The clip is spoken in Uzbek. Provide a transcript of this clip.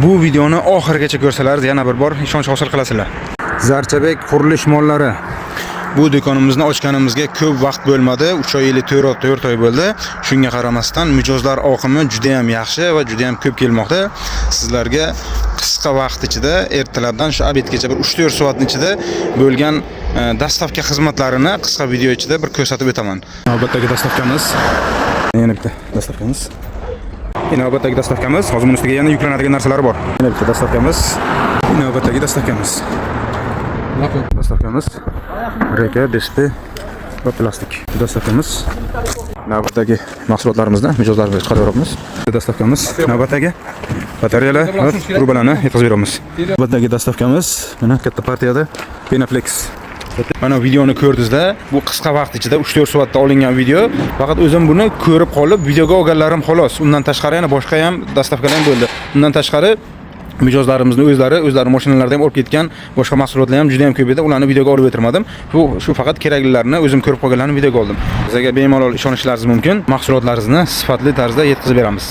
Bu videoni oxirigacha ko'rsalaringiz, yana bir bor ishonch hosil qilasizlar. Zarchabek qurilish mollari. Bu do'konimizni ochganimizga ko'p vaqt bo'lmadi. 3 oy ili 4 oy bo'ldi. Shunga qaramasdan mijozlar oqimi juda ham yaxshi va juda ham ko'p kelmoqda. Sizlarga qisqa vaqt ichida, ertalabdan shu обед gacha bir 3-4 soatning ichida bo'lgan доставка xizmatlarini qisqa video ichida bir ko'rsatib o'taman. Navbatdagi доставка miz. Yana bitta доставка miz. Navbatdagi доставка miz. Hozir buni ustiga yana yuklanadigan narsalar bor. Yana bitta доставка miz. Navbatdagi доставка miz. Доставка miz. Reka, DSP va plastik. Доставка miz. Navbatdagi mahsulotlarimizni mijozlarimizga chiqarib beryapmiz. Доставка miz. Navbatdagi batareyalar va труба larni yetkazib beramiz. Navbatdagi доставка miz mana katta partiyada Penaflex. Mana videoni ko'rdingizda, bu qisqa vaqt ichida 3-4 soatda olingan video. Faqat o'zim buni ko'rib qolib, videoga olganlarim xolos. Undan tashqari yana boshqa ham доставка lar ham bo'ldi. Undan tashqari mijozlarimizni o'zlari mashinalarida ham olib ketgan boshqa mahsulotlar ham juda ham ko'p edi. Ularni videoga olib o'tirmadim. Bu shu faqat keraklilarini, o'zim ko'rib qolganlarini videoga oldim. Sizlarga bemalol ishonishlaringiz mumkin. Mahsulotlaringizni sifatli tarzda yetkazib beramiz.